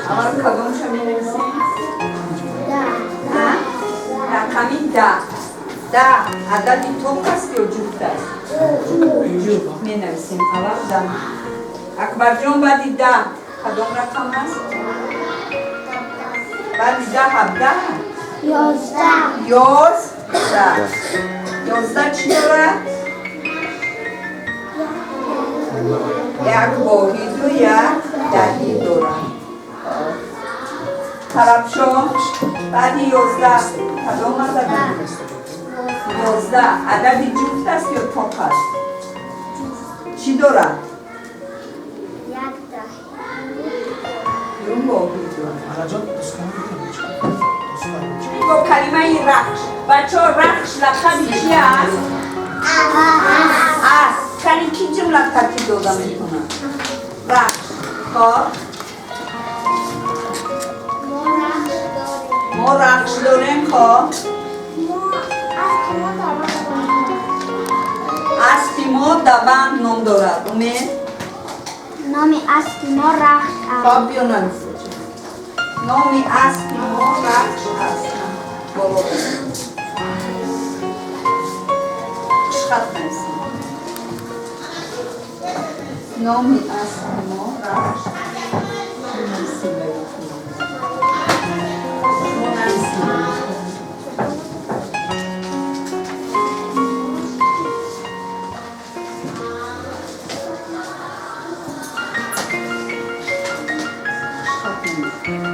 Аввал кадомша менависем? Рақами 10. 10 адади тоқ аст ё ҷуфт аст? Ҷуфт менависем. Аввал 10. Акбарҷон, баъди 10 кадом рақам аст? Баъди 10 17? 11. 11. 11 чӣ дорад? Як воҳиду як даҳӣ дорад. Талабшо, баъди 11 кадом адад? 11 адади ҷуфт аст ё тоқ аст? Чӣ дорад? Як даҳӣ. Ду воҳид дорад. Бо калимаи рахш. Бачаҳо, Рахш лақаби чи аст? Аст. Кани, ки ҷумла тартиб дода метавонад? Рахш. Хоб. Мо рахш дорем. Мо Рахш дорем, хоб. Мо аспи мо даванд. Аспи мо Даванд ном дорад. Умед? Номи аспи мо Рахш аст. Хоб, биё, нависа. Номи аспи мо Рахш аст. Боло хат нависем. Номи аспи мо Рахш. Нависем. Мо нависем. Хат нависем.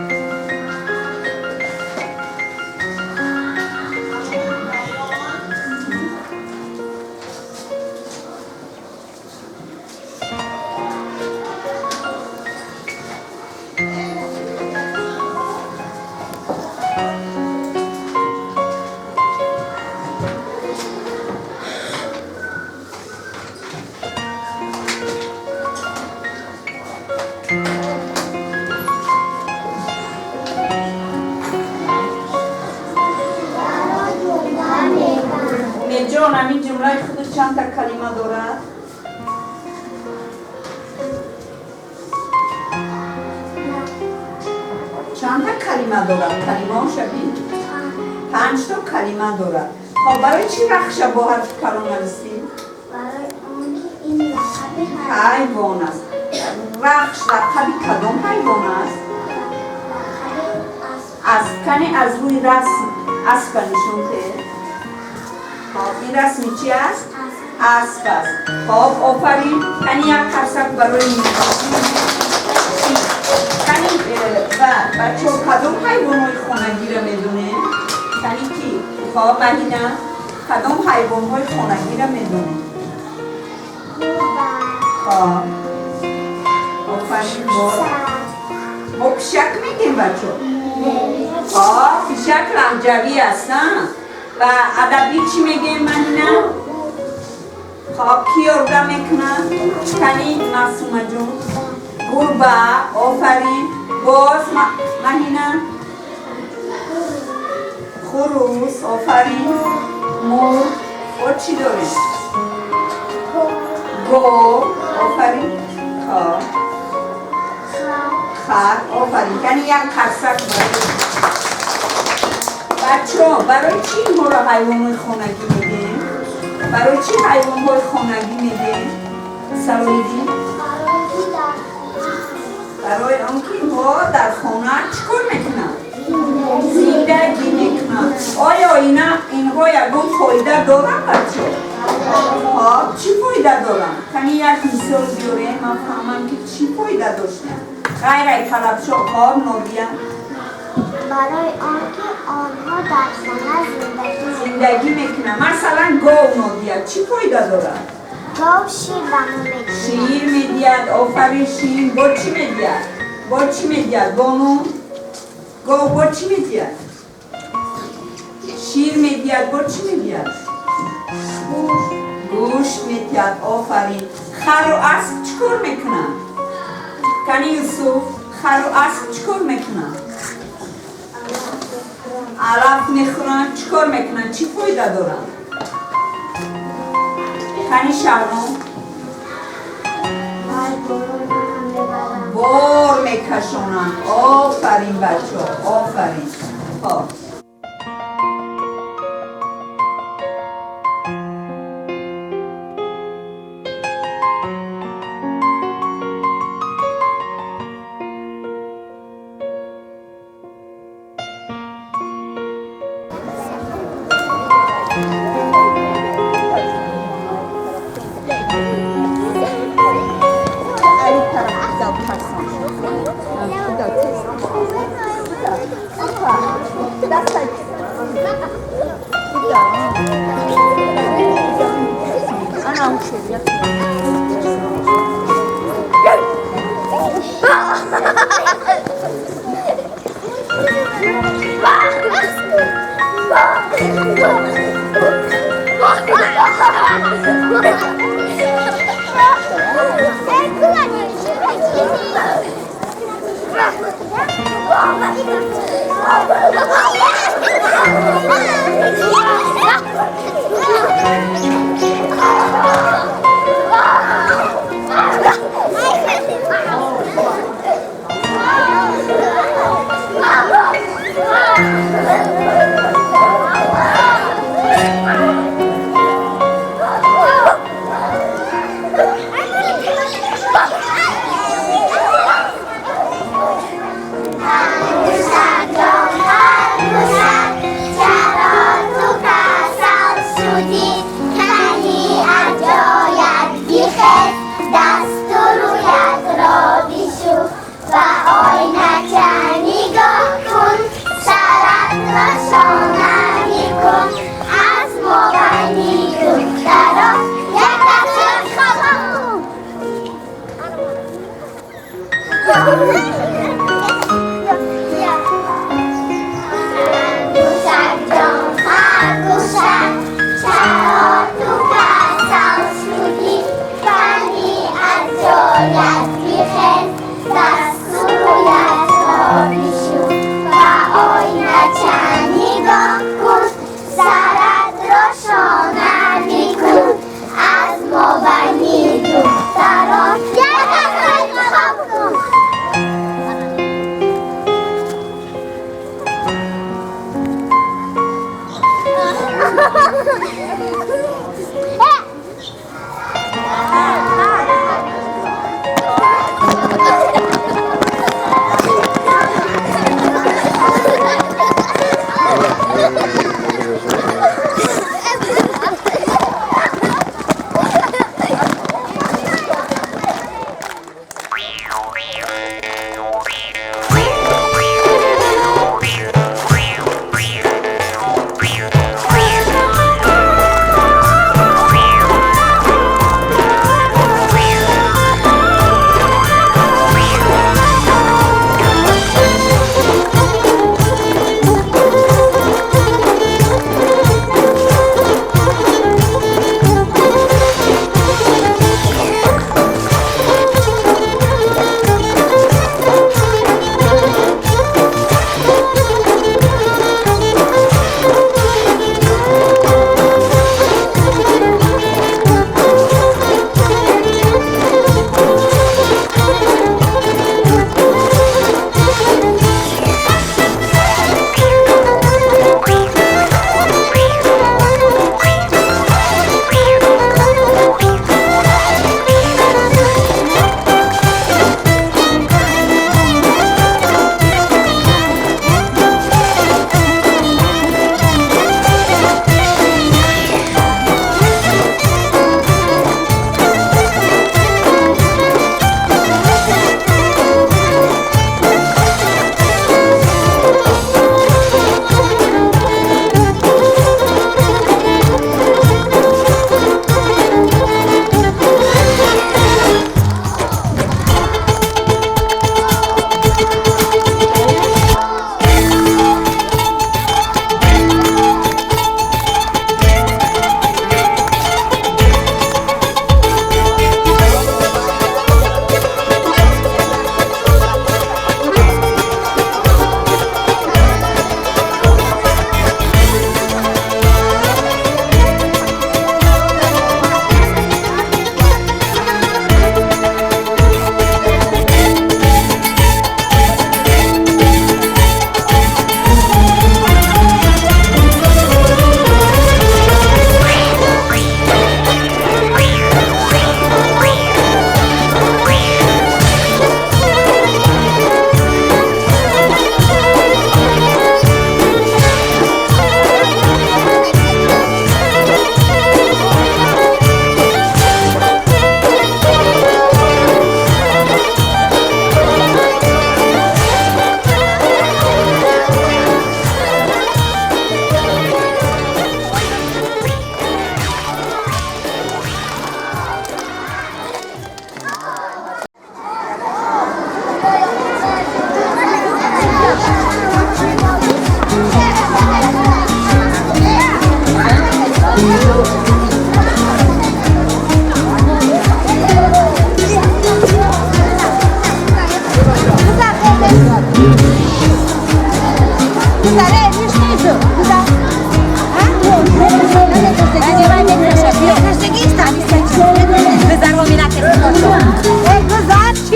Умедҷон, ҳамин ҷумлаи худаш чандта калима дорад? Чандта калима дорад? Калимаоша бин. Панҷто калима дорад. Хоб, барои чӣ Рахша бо ҳарфи калон нависӣ? Барои он ки ин лақаби ҳайвон аст. Рахш лақаби кадом ҳайвон аст? Лақаби асп. Асп. Кани, аз рӯи расм аспа нишон деҳ. Хоб, ин расми чи аст? Асп. Асп аст. Хоб, офарин. Кани, як қарсак барои. Кани, ва бачаҳо, кадом ҳайвонҳои хонагиро медонем? Кани, ки? Хоб, Маҳина, кадом ҳайвонҳои хонагиро медонем? Гурба. Хоб, офарин. Бо Саг. Мо пишак мегем, бачо. Хоб, пишак лаҳҷавӣ аст, а? Ва адабӣ чӣ мегем, Маҳина? Хоб, ки ёрдам мекунад? Кани, Маъсумаҷон. Гурба, офарин. Боз, Маҳина? Хурӯс, офарин. Мурғ. Бо чӣ дорем? Гов, офарин. Хоб. Хар, офарин. Яъне як қарсак барои бачаҳо. Барои чӣ инҳоро ҳайвонҳои хонагӣ мегӯем? Барои чӣ ҳайвонҳои хонагӣ мегӯем, Салоҳиддин? Барои ки дар Барои он ки инҳо дар хона чӣ кор мекунанд? Зиндагӣ мекунанд. Оё инҳо ягон фоида доранд, бачаҳо? Хоб, чӣ фоида доранд? Кани, як мисол биёрем, ман фаҳмам, ки чӣ фоида доштанд ғайр ай Талабшо. Хоб, Нодия. Барои он ки онҳо дар хона зиндагӣ Зиндагӣ мекунанд. Масалан, гов, Нодия, чӣ фоида дорад? Гов шир ба мо медиҳад. Шир медиҳад, офарин. Шир бо чӣ медиҳад? Бо чӣ медиҳад, бону? Гов бо чӣ медиҳад? Шир медиҳад, бо чӣ медиҳад? Гӯшт медиҳад, офарин. Хару асп чӣ кор мекунанд? Кани, Юсуф, хару асп чӣ кор мекунанд? Алаф мехӯранд. Чӣ кор мекунанд? Чӣ фоида доранд? Кани, Шаҳром. Вай, болои манам мебаранд. Мекашонанд. Офарин, бачаҳо, офарин. Хоб.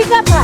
Гапа?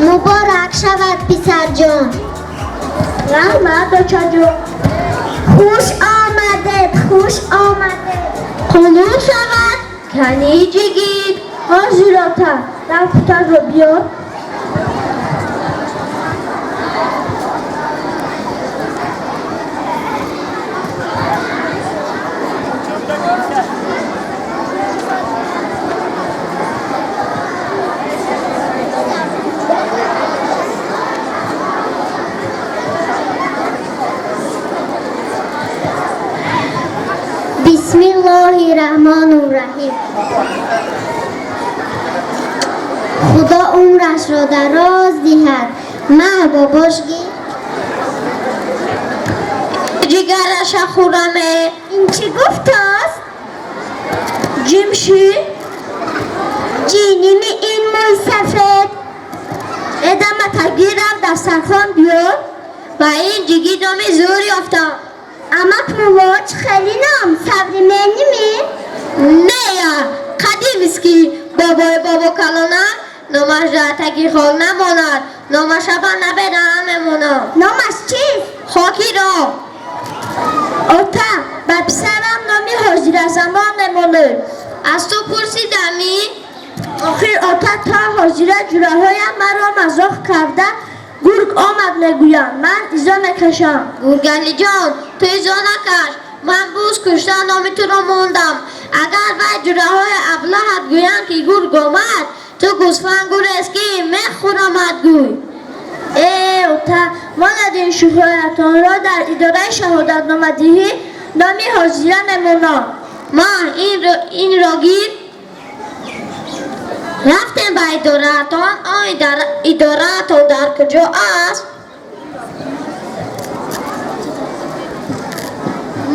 Муборак шавад писарҷон. Раҳмат дочаҷон. Хуш омадед, хуш омадед. Қонун шавад кани ҷигит. Ҳозирота дафтарро биёр. Бисмиллоҳир-раҳмонир-раҳим. Худо умрашро дароз диҳад. Ман бобош ҷигараша хӯраме. Ин чӣ гуфтааст? Ҷимши? Ҷиними ин мӯй сафед. Эдамата гирам дастархон биёр. Ба ин ҷигит номи зур ёфтам. Амак мувоч хеле ном современный ми? Не я, қадимист ки бобои бобо калонам номаш дар таги хок намонад, номаша ба набераам мемонад. Номаш чист? Хокиро. Ота, ба писарам номи ҳозиразамон мемонад. Аз ту пурсидами? Охир ота то ҳозира ҷураҳоям маро мазоқ карда гург омад мегӯянд. Ман изо мекашам. Гургалиҷон, ту изо накаш. Ман буз кушта номи туро мондам. Агар вай ҷураҳои аблаҳат гӯянд, ки гург омад, ту гӯсфанд гурез, ки мехӯрамад гӯй. Э, ота, монад ин шӯхиҳоятонро дар идораи шаҳодатномадиҳӣ номи ҳозира мемонам. Ма инро гир. Рафтем ба идораатон. Он идораатон дар куҷо аст?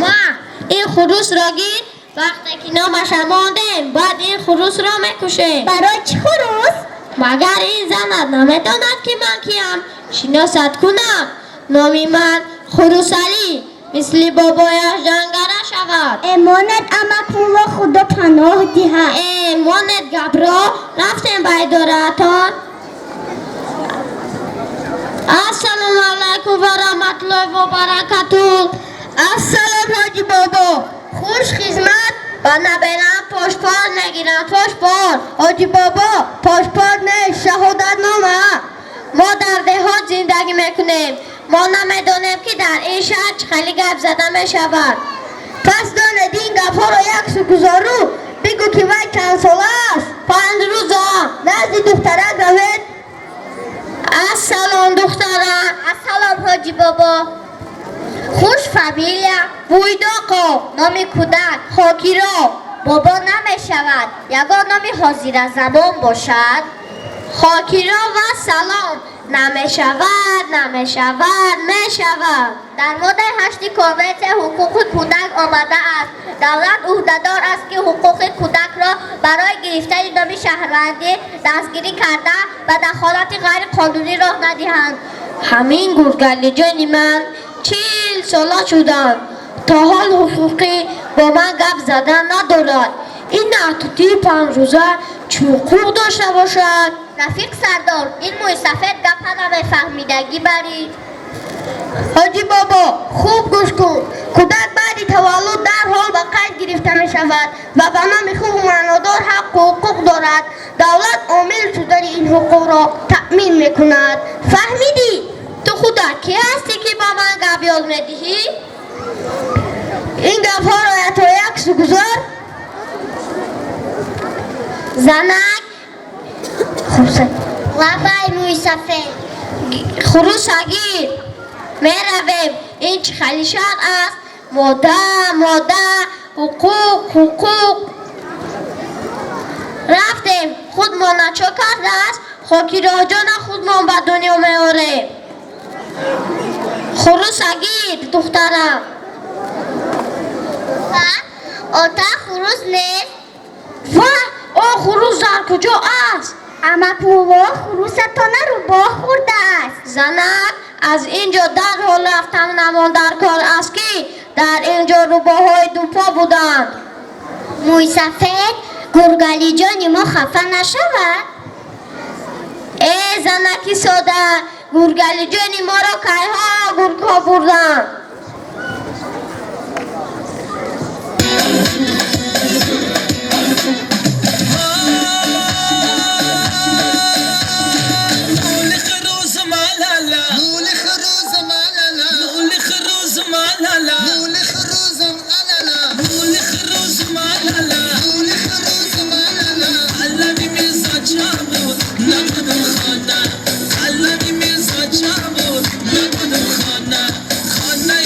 Ма ин хурусро гир. Вақте ки номаша мондем, баъд ин хурусро мекушем. Барои чӣ хурус? Магар ин занат намедонад, ки ман киям? Шиносат кунам. Номи ман Хурусалӣ. Мисли бобояш ҷангара шавад. Э, монед, амакмулло, худо паноҳ диҳад. Э, монед гапро. Рафтем ба идораатон. Ассалому алайкум ва раҳматуллоҳи ва баракатуҳ. Ассалом, ҳоҷи бобо. Хуш хизмат. Ба наберам пошпор мегирам, пошпор. Ҳоҷи бобо, пошпор не, шаҳодатнома. Мо дар деҳот зиндагӣ мекунем. Мо намедонем, ки дар ин шаҳр чӣ хеле гап зада мешавад. Пас донед, ин гапҳоро як су гузору бигӯ, ки вай чанд сола аст? 5 рӯза. Назди духтарак равед. Ассалом, духтара. Ассалом, ҳоҷи бобо. Хуш фамилия? Буйдоқо. Номи кӯдак? Хокиро. Бобо, намешавад, ягон номи ҳозиразамон бошад. Хокиро ва салом. Намешавад, намешавад, мешавад. Дар моддаи 8-и Конвенсияи ҳуқуқи кӯдак омадааст: давлат ӯҳдадор аст, ки ҳуқуқи кӯдакро барои гирифтани номи шаҳрвандӣ дастгирӣ карда, ба дахолати ғайриқонунӣ роҳ надиҳанд. Ҳамин гургалиҷони ман 40 сола шудам, то ҳол ҳуқуқӣ бо ман гап задан надорад. Ин натутии 5 рӯза чӣ ҳуқуқ дошта бошад? Рафиқ сардор, ин мӯйсафед гапа намефаҳмидагӣ барӣ. Ҳоҷи бобо, хуб гӯш кун. Кӯдак баъди таваллуд дарҳол ба қайд гирифта мешавад ва ба номи хубу маънодор ҳаққу ҳуқуқ дорад. Давлат омил шудани ин ҳуқуқро таъмин мекунад. Фаҳмидӣ? Ту худат кӣ ҳастӣ, ки ба ман гап ёд медиҳӣ? Ин гапҳоро то як су гузор. Занак. Лабай, мӯйсафед. Хурусагир, меравем. Ин чӣ хели шаҳр аст? Мода, мода, ҳуқуқ, ҳуқуқ. Рафтем. Худмон чо кардааст? Хокироҳҷона худмон ба дунё меорем. Хурусагир, духтарам. Ота, хурус нест. Ва он хурус дар куҷо аст? Амакмулло, хурусатона рӯбоҳ хӯрдааст. Занак, аз ин ҷо дарҳол рафтан намон дар кор аст, ки дар ин ҷо рӯбоҳҳои дупо буданд. Мӯйсафед, гургалиҷони мо хафа нашавад? Э, занаки сода, гургалиҷони моро кайҳо гургҳо бурданд. نول خروز مالالا نول خروز مالالا نول خروز مالالا نول خروز مالالا نول خروز مالالا نول خروز مالالا علمی میزا چابو نبودم خانه علمی میزا چابو نبودم خانه خانه.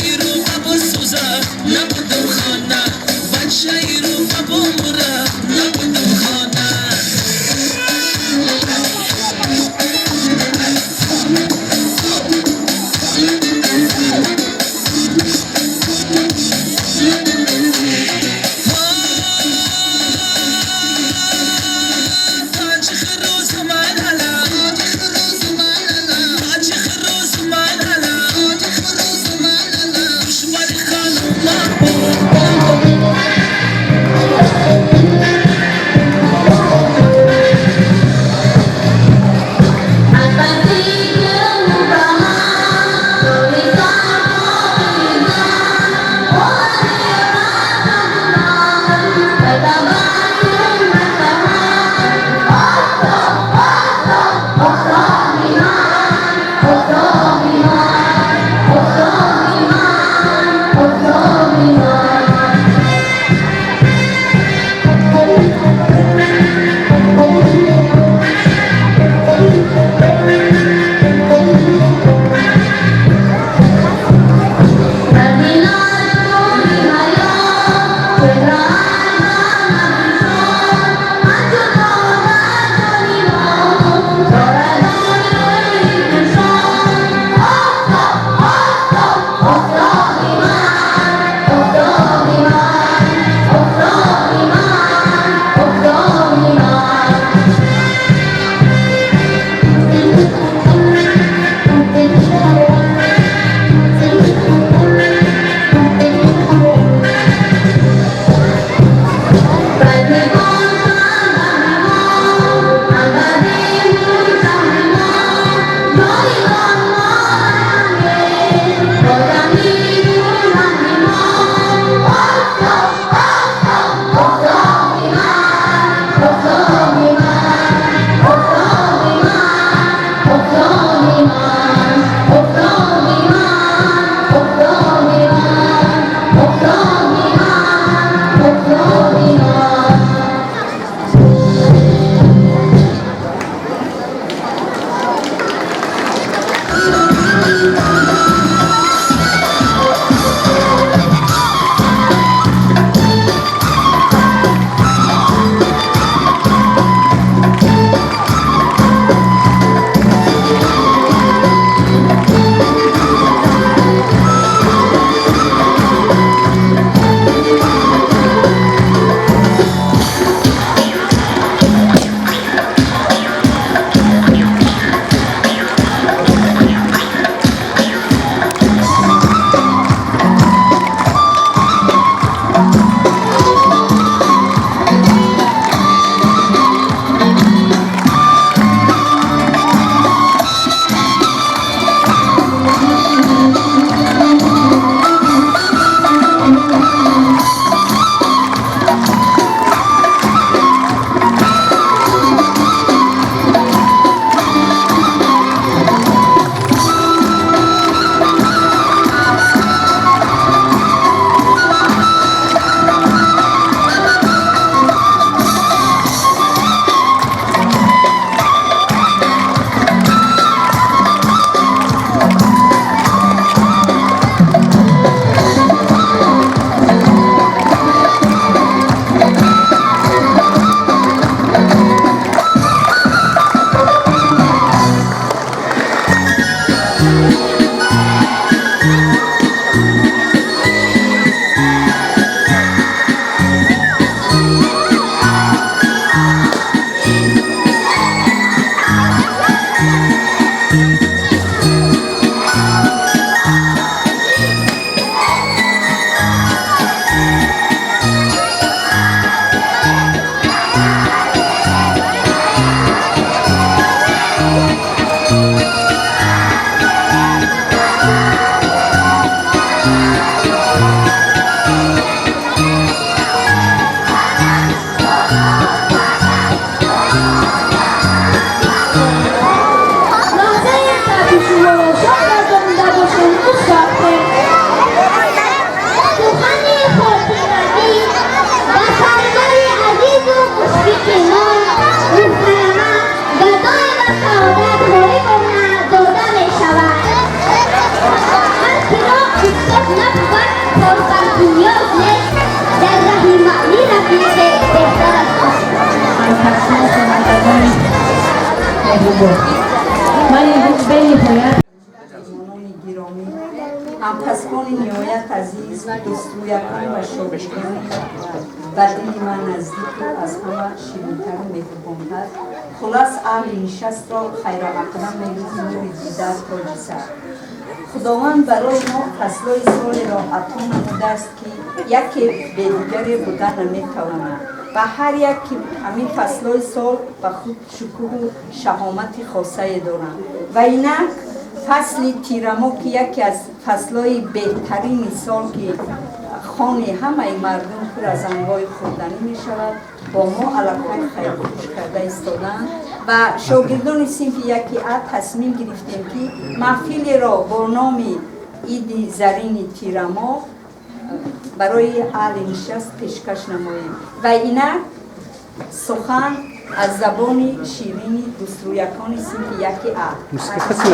Бобо. Ман имрӯз бениҳоят Меҳмонони гиромӣ, ҳамкасбони ниҳоят азиз, дӯстрӯякон ва шогирдони ба дили ман наздику аз ҳама ширинтару меҳрубонтар, хулас, аҳли нишастро хайрамақдам мегӯм, нури дида, тоҷи сар. Худованд барои мо фаслҳои солеро ато намудааст, ки яке бе дигаре буда наметавонад ва ҳар як ки ҳамин фаслҳои сол ба худ шукӯҳу шаҳомати хосае доранд. Ва инак фасли тирамоҳ, ки яке аз фаслҳои беҳтарини сол, ки хони ҳамаи мардум пур аз анвои хӯрданӣ мешавад, бо мо аллакай хайрхуш карда истодаанд ва шогирдони синфи яки А тасмим гирифтем, ки маҳфилеро бо номи Иди зарини тирамоҳ барои аҳли нишаст пешкаш намоем. Ва инак сухан аз забони ширини дӯстрӯякони синфи яки А. Мусиқӣ хасӣ.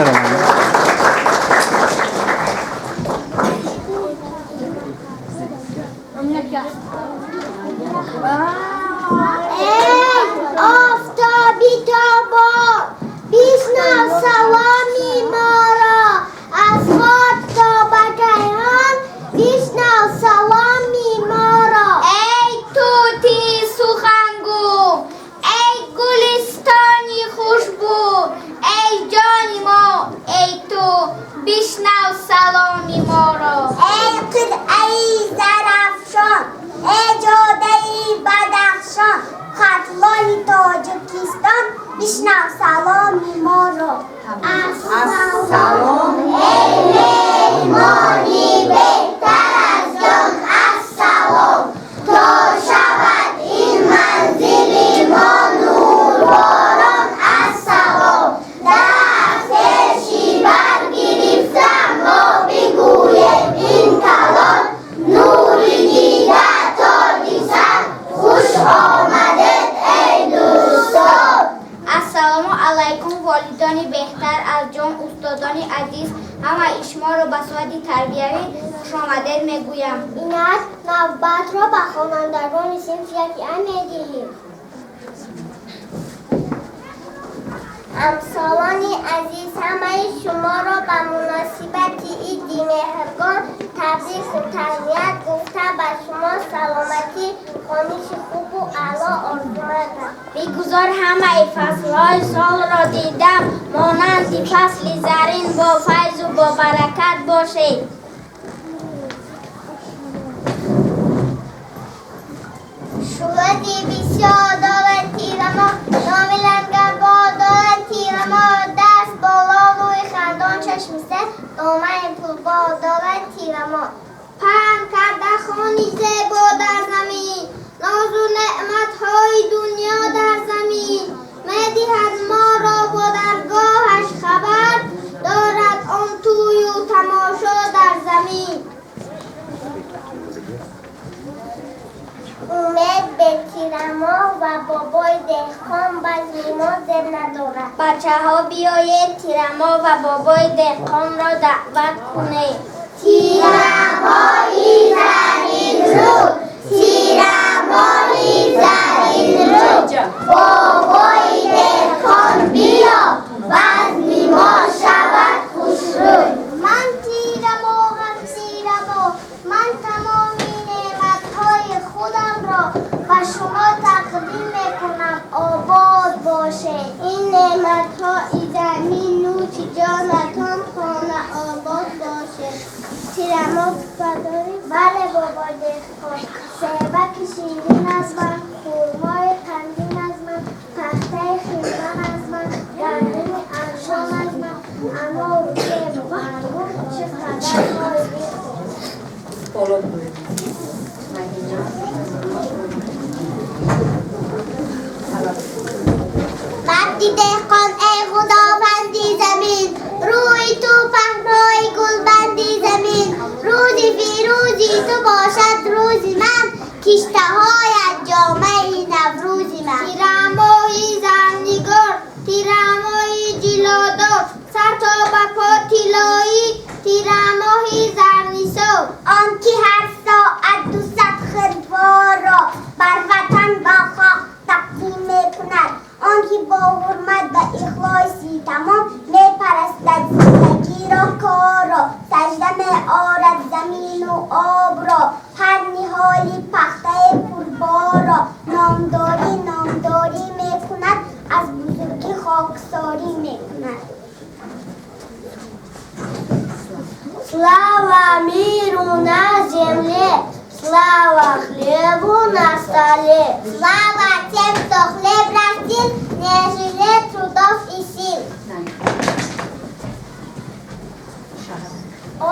Эй офтоби тобон, бишнав саломи моро, аз хок то ба кайҳон бишнав саломи моро. Эй тӯтии сухангӯ, эй гулистони хушбӯ, эй ҷони мо, эй ту, бишнав саломи моро. Эй қитъаи Зарафшон, эй ҷодаи Бадахшон, Хатлони Тоҷикистон, бишнав саломи моро. Ассалом. Эй меҳмони беҳтар аз ҷон, ассалом, то шавад ин манзили мо нурборон, ассалом. Даст пеши бар гирифта мо бигӯем ин калом: нури дида, тоҷи сар, хуш омадед, эй дӯстон. Ассалому алайкум, волидони беҳтар аз ҷон, устодони азиз, ҳамаи шуморо ба соати тарбиявӣ хушомадед мегӯям. Инак навбатро ба хонандагони синфи яки А медиҳем. Ҳамсолони азиз, ҳамаи шуморо ба муносибати Иди Меҳргон табрику таҳният гуфта, ба шумо саломатӣ, хониши хубу аъло орзумандам. Бигузор ҳамаи фаслҳои солро дидам монанди фасли зарин бо файзу бо баракат бошед. Шӯҳрати бисёр дорад тирамо, номи лангарбор дорад тирамо, даст боло, рӯи хандон, чашми сер, домани пулбор дорад тирамо. Паҳн карда хони зебо дар замин, нозу неъматҳои дунё дар замин, медиҳад моро бо даргоҳаш хабар, дорад он тӯю тамошо дар замин. Умед бе тирамоҳ ва бобои деҳқон базми мо зеб надорад. Бачаҳо, биёед тирамо ва бобои деҳқонро даъват кунед. Тирамоҳи заринрӯ, тирамоҳи заринрӯ, бобои деҳқон биё, базми мо шавад хушрӯй. Ман тирамоҳам, тирамо, ман тамоми неъматҳои худамро ба шумо тақдим мекунам, обод бошед. Ин неъматҳои замин нӯши ҷонатон, хона обод бошед. Тирамо дорӣ? Бале, бобои деҳқон. Себаки ширин аз ман, хурмои қандин аз ман, пахтаи хирман аз ман, гандуми аншон аз ман, анору себу ангур, чӣ қадар мой бихӯр. Боло буред. Маҳина. Марди деҳқон, эй худованди замин, рӯи ту паҳнои гулбанди замин, рӯзи фирӯзи ту бошад рӯзи ман, киштаҳоят ҷомаи наврӯзи ман. Тирамоҳи зарнигор, тирамоҳи ҷилодор, сар то ба по тиллоӣ, тирамоҳи зарнисор. Он ки ҳар соат 200 хирворо бар ватан ба хок тақдим мекунад, он ки бо ҳурмат ба ихлос Тамом мепарастад зиндагиро, корро, сажда меорад замину обро, ҳар ниҳоли пахтаи пурборро номдорӣ номдорӣ мекунад, аз бузургӣ хоксорӣ мекунад. Слава миру на земле, слава хлебу на столе. Слава тем, кто хлеб растил, не жалея трудов и сил.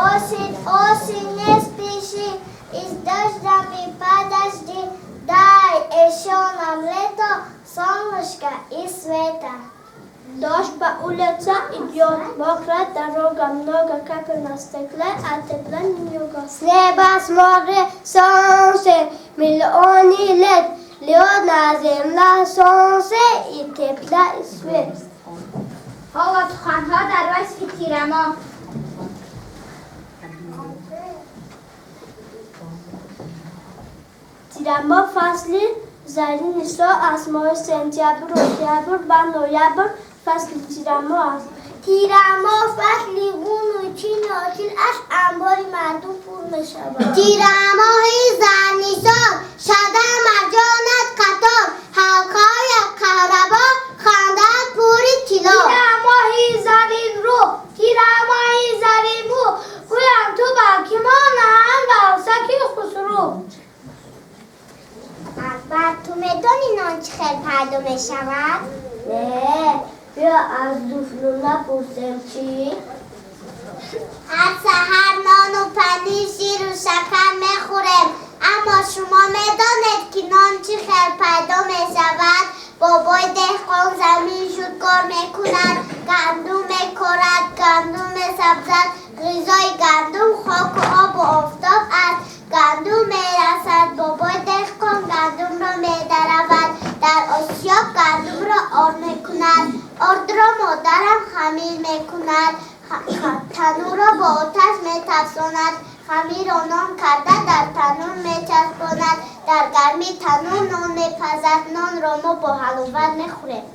Осень, осень, не спеши, и с дождями подожди, дай еще нам лето, солнышко и света. Дождь по улице идет, мокрая дорога, много капель на стекле, а тепла немного. С неба смотрит солнце, миллионы лет, льет на земля солнце и тепла и свет. Ҳоло суханҳо дар васфи тирамоҳ. Тирамоҳ фасли заррини сол аз моҳи сентябр, октябр ва ноябр фасли тирамоҳ аст. Тирамоҳ фасли ғуну чину тил аст, анбори мардум пур мешавад. Тирамоҳи зарнисор, шада марҷонат қатор, ҳалқаи каҳрабо, хандад пури тилло. Тирамоҳи зарринрӯ, тирамоҳи зарринмӯ, гӯям ту ба кӣ монанд балсаки хусрӯ. Акбар, ту медонӣ нон чӣ хел пайдо мешавад? Не, биё аз дуфлуна пурсем чӣ? Ҳар саҳар нону панир, ширу шакар мехӯрем, аммо шумо медонед, ки нон чӣ хел пайдо мешавад? Бобои деҳқон замин шудкор мекунад, гандум мекорад, гандум месабзад, ғизои гандум хоку обу офтоб аст. Гандум мерасад, бобои деҳқон гандумро медаравад, дар осиёб гандумро ор мекунад, ордро модарам хамир мекунад, танӯрро бо оташ метафсонад, хамирро нон карда дар танӯр мечаспонад, дар гарми танӯр нон мепазад, нонро мо бо ҳаловат мехӯрем.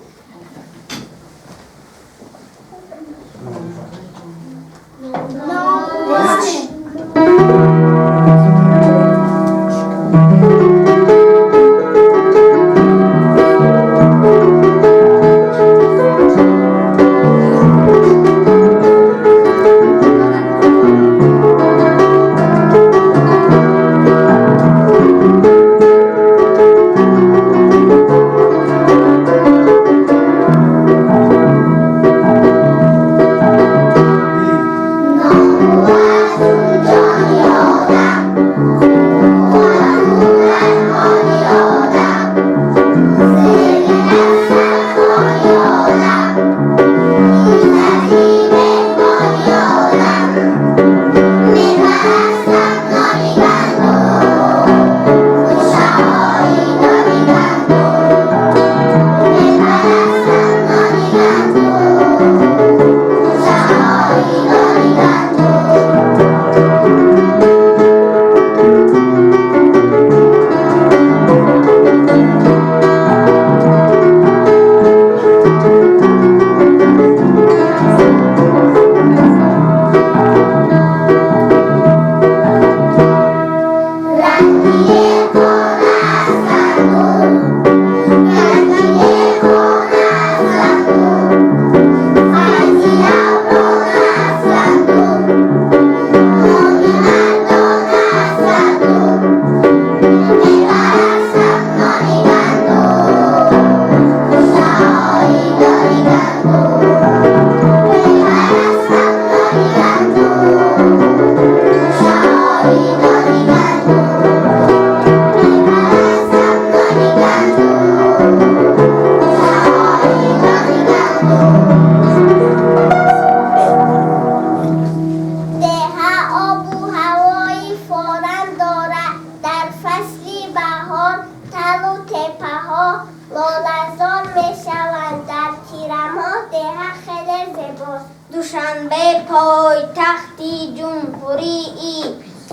Деҳа обу ҳавои форам дорад. Дар фасли баҳор талу теппаҳо лолазор мешаванд. Дар тирамоҳ деҳа хеле зебост. Душанбе пойтахти Ҷумҳурии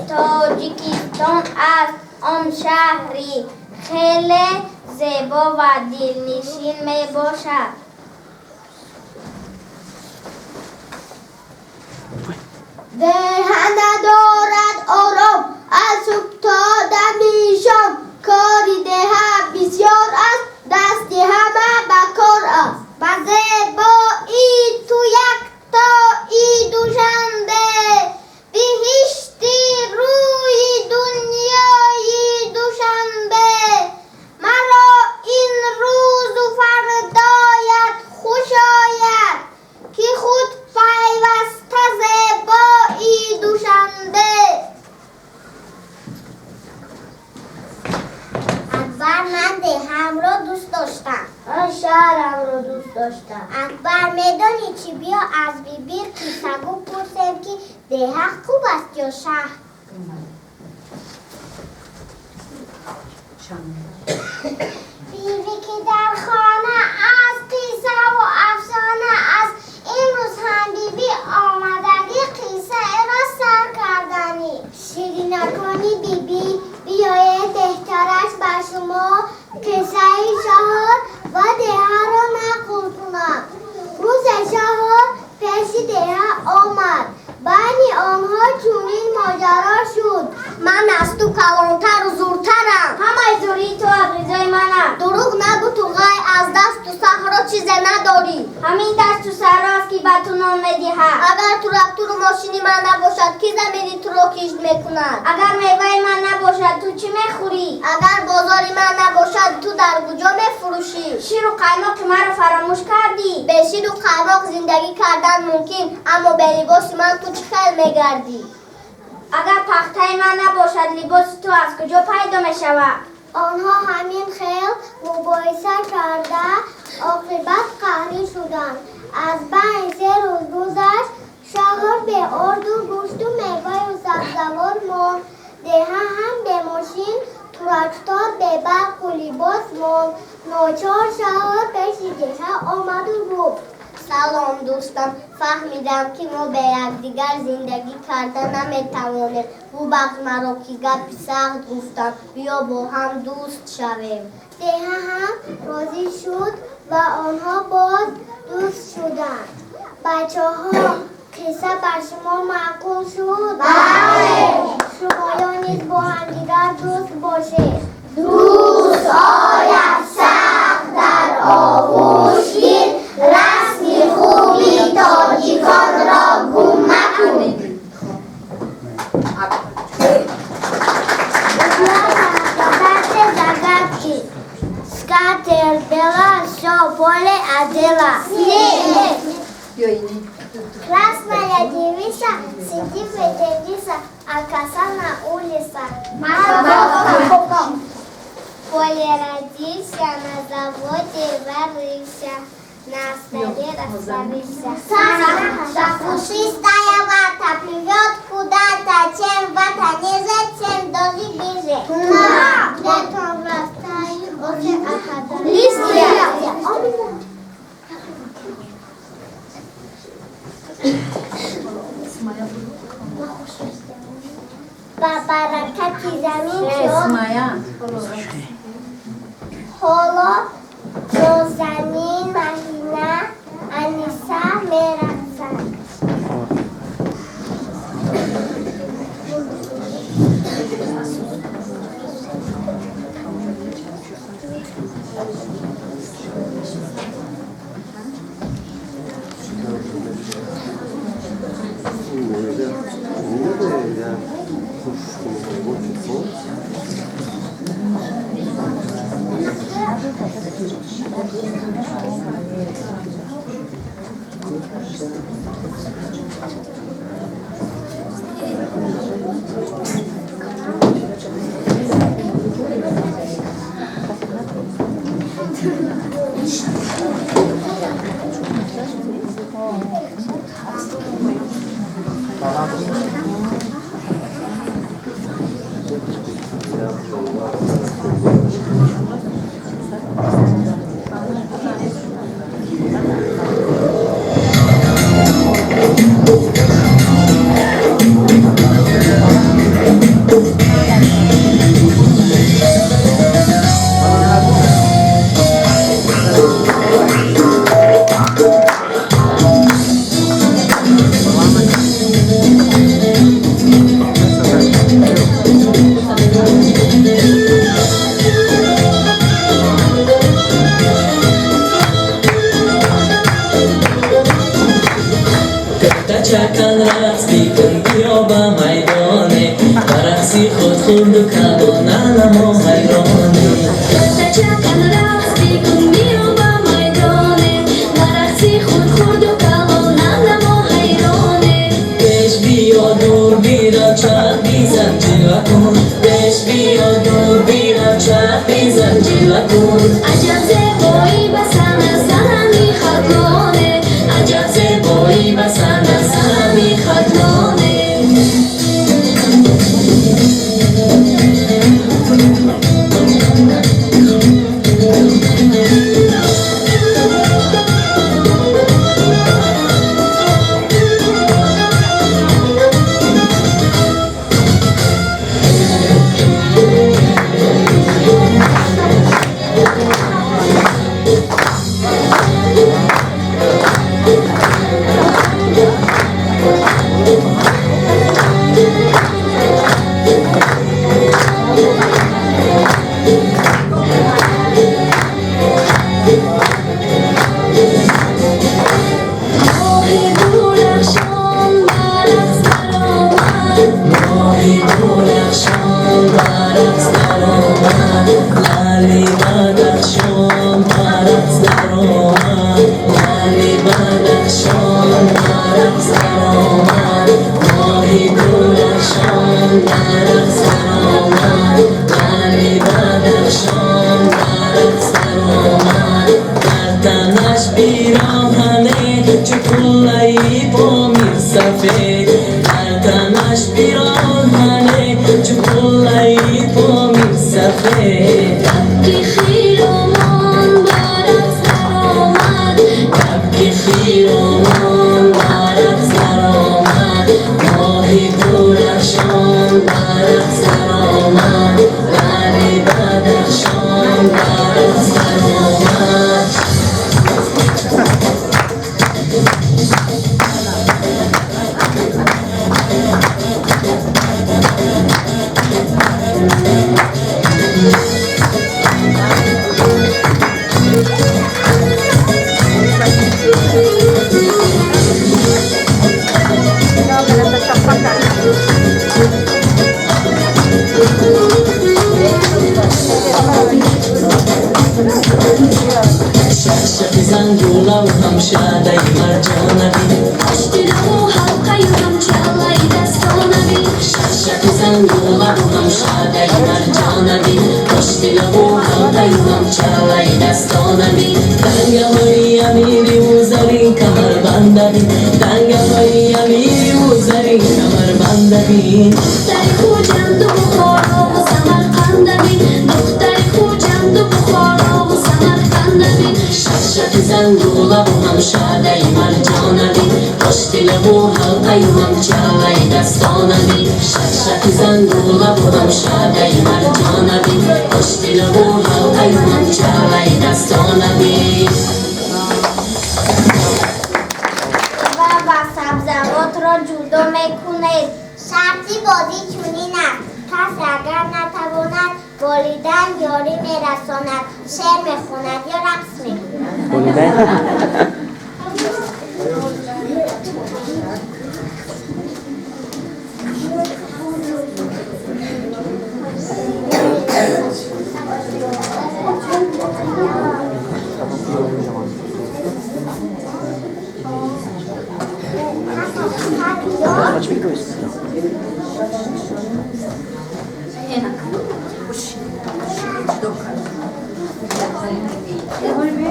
Тоҷикистон аст. Он шаҳри хеле зебо ва дилнишин мебошад. Деҳа надорад ором, аз субҳ то дами шом. Кори деҳа бисёр аст, дасти ҳама ба кор аст. Ба зебоии ту яктои Душанбе, биҳишти рӯи дунёи Душанбе. Маро ин рӯзу фардоят хуш ояд, ки худ пайваста зебои Душанбе. Акбар, ман деҳаамро дӯст доштам. Ман шаҳрамро дӯст доштам. Акбар, медонӣ чӣ? Биё аз биби қиссагӯ пурсем, ки деҳа хуб аст ё шаҳр. Биби, ки дар хона аст, қиссаву афсона аст. Имрӯз ҳам биби омадагӣ, қиссаеро сар карданӣ. Ширинакони биби, биёед, беҳтараш ба шумо қиссаи шаҳр ва деҳаро нақл кунам. Рӯзе шаҳр пеши деҳа омад. Байни онҳо чунин моҷаро шуд. Ман аз ту калонтару зуртарам. Ҳамаи зурии ту аз ғизои ман аст. Дурӯғ нагӯ, ту ғайр аз дасту саҳро чизе надорӣ. Ҳамин дасту саҳрост, ки ба ту нон медиҳад. Агар трактору мошини ман набошад, ки замини туро кишт мекунад? Агар меваи ман набошад, ту чӣ мехӯрӣ? Агар бозори ман набошад, ту дар куҷо мефурӯшӣ? Ширу қаймоқи маро фаромӯш кардӣ? Бе ширу қаймоқ зиндагӣ кардан мумкин, аммо бе либоси ман ту чӣ хел мегардӣ? Агар пахтаи ман набошад, либоси ту аз куҷо пайдо мешавад? Онҳо ҳамин хел мубоҳиса карда, оқибат қаҳрӣ шуданд. Аз байн 3 рӯз гузашт, шаҳр бе орду гӯшту меваю сабзавот монд. Деҳа ҳам бе мошин, трактор, бе барқу либос монд. Ночор шаҳр пеши деҳа омаду гуфт: Салом, дӯстам, фаҳмидам, ки мо бе якдигар зиндагӣ карда наметавонем. Бубахш маро, ки гапи сахт гуфтам. Биё, бо ҳам дӯст шавем. Деҳа ҳам розӣ шуд ва онҳо боз дӯст шуданд. Бачаҳо, қисса бар шумо маъқул шуд? Бале. Шумоён низ бо ҳамдигар дӯст бошед. Дӯст ояд, сахт дар оғӯш гир, расми хуби тоҷиконро гум макун. Загадки, загадки. Скатерть бела, все поле одела. Снег. Красная девица сидит в девица, а коса на улице. Морковка. Поле родился, на заводе варился, на столе растворился. Саша, пушистая вата плывет куда-то, чем вата ниже, тем дождик ближе. Летом врастают, осень опадает. Листья. Ба баракати замин шуд. Ҳоло Нозанин, Маҳина, Аниса мерақсанд. Чакан рақс бикун биё ба майдоне, ба рақси худ хурду калон намо ҳайроне. Чакан рақс бикун биё ба майдоне, ба рақси худ хурду калон намо ҳайроне. Пеш биё дур бира чарх бизан ҷилва кун, пеш биё дур бира чарх бизан ҷилва кун. Аҷаб зебоӣ ба сана санами хатлоне, аҷаб зебоӣ ба сана санами хатлоне.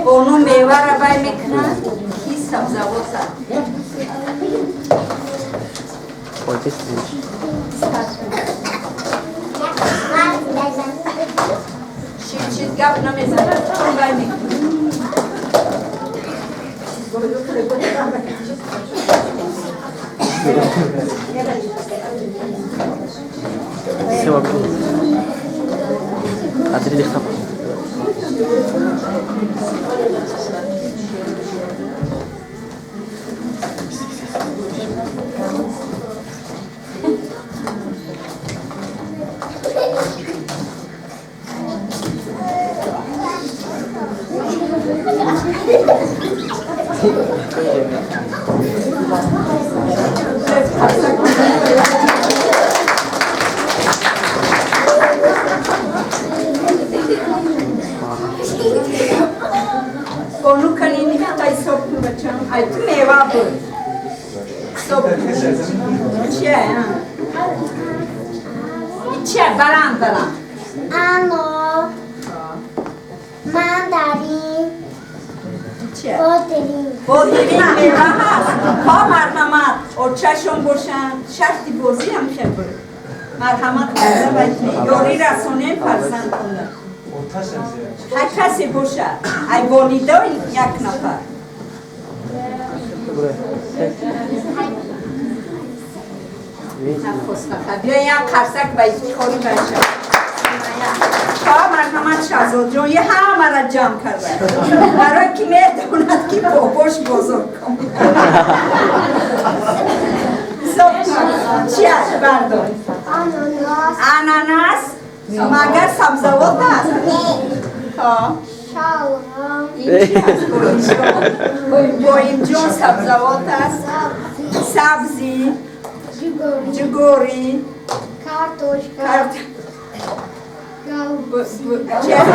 Бону мевара бай мекунад, ки сабзавота. Чиз гап намезанад, бай мекунад. Бону канини хата ҳисоб кун, бачам. Ай ту мева буд. Ҳисоб кун. Чия? Чия? Баланд, баланд. Анор, мандарин, Чия? бодиринг. Бодиринг мева ҳаст. Ҳо, марҳамат, очашон бошанд. Шарти бозӣ ҳам хел буд. Марҳамат карда ёрӣ расонем фарзандонда. Ҳар касе бошад, ай волидон як нафар. Биё, як қарсак ба ифтихори бача. Ҳо, марҳамат, Шаҳзодҷон, е ҳамаро ҷамъ карда. Барои ки медонад, ки бобош бозор кун. Ҳисоб кун. Чи аст? Бардор. Ананас. Ананас магар сабзавот аст? Ҳо. Шалғам. Ин чи аст? Боимҷон, сабзавот аст? Сабзӣ. Ҷугорӣ. Картошка. Чи аст?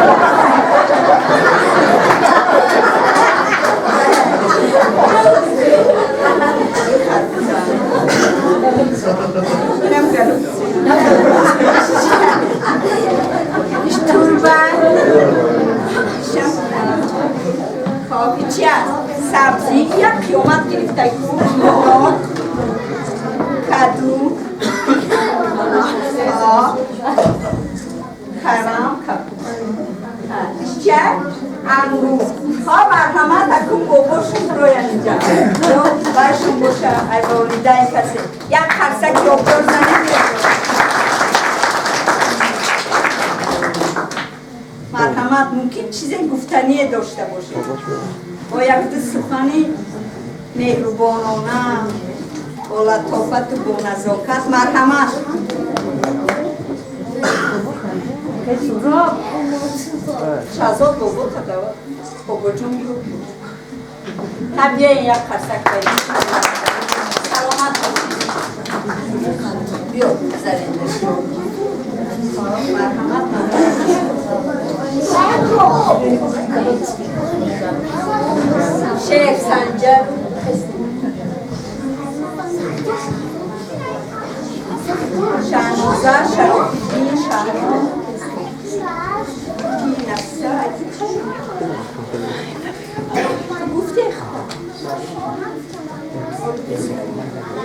Инам голубцы. Иш турба. Хоб, чи аст? Сабзӣ, як қиёмат гирифта ку. Каду. Ҳо. Карам, капуст. Иш чи аст? Ангур. Ҳо, марҳамат, акун бобошон бироян инҷа. Ё баршон боша, ай волидаин касе. Як қарсаки обдор занем. Марҳамат, мумкин чизе гуфтание дошта бошед. Бо як ду сухани меҳрубонона, бо латофату бо назокат. Марҳамат. Шаҳзод бобо тадава. Бобоҷон, биё. Ҳа, биёен, як қарсак ба саломат бошед. Биё, Заринда. Марҳамат. Шер Санҷар. Шаҳноза, Шарофиддин, Шаҳром. Ки Нафиса? Гуфте?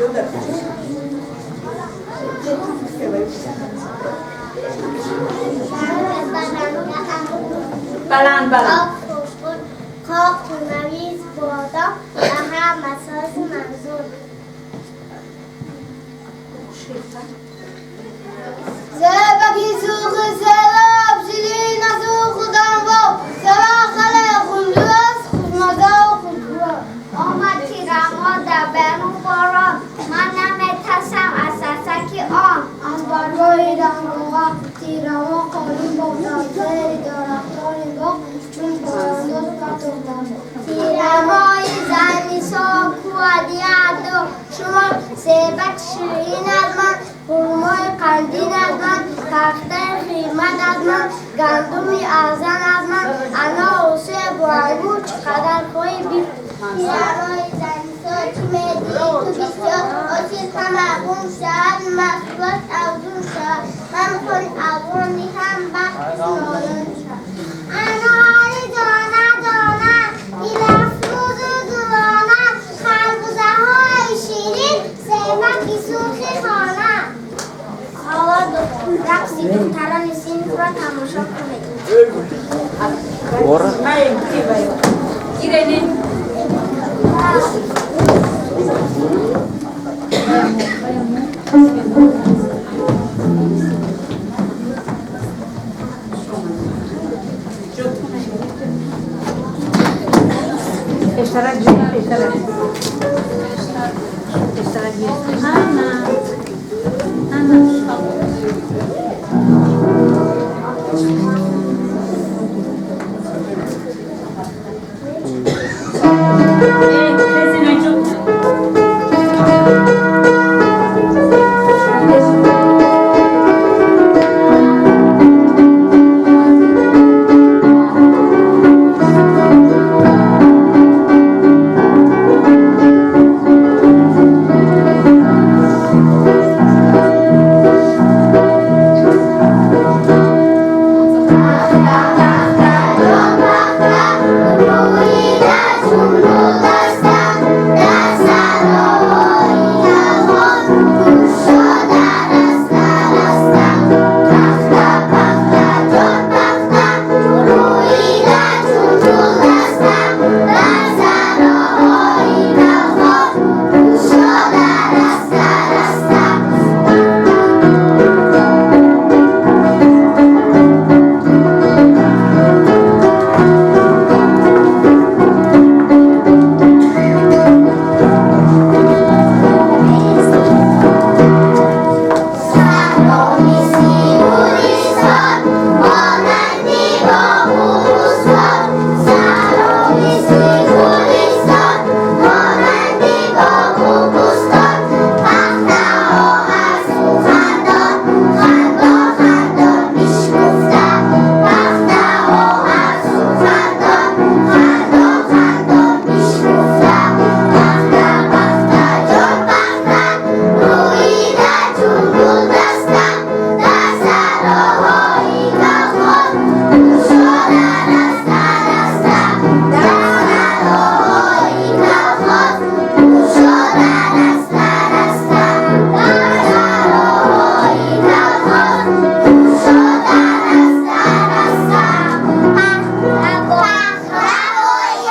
Ё дар куҷо? Баланд, баланд. Қоқ, мавиз, бодом ва ҳама сози манзур. Зебаки سوخ سراب شیرین از او خودم با سواخل خونجوز خوشمزه و خوشبو. آمد تیرما در برون باران، من نمیترسم از سرسکی آن. از برگاه رنگوغا تیرما قانون باشد، زیر درختان باغ چون پایانداز پرتوختم. تیرمای زنی ساکو دو شما، سیبک شیرین از من، خرمای قندین از من، تخته خیمت از من، گندمی ارزن از من، انار و سیب و انگور چقدر خواهی بی. تیرمای زنی سا چی میدی تو بسیار آسیز همه گم شد، محصولات افزون شد، من خود افغانی هم بخت نالان شد. اناری دانه دانه، دل افروز و دوانه، خربوزه های شیرین، سیبک سرخ خانه. حالا رقص دختران صنف را تماشا کنید. Гирени. Пештарак биё, пештарак. Пештарак биё. Ана. Ана.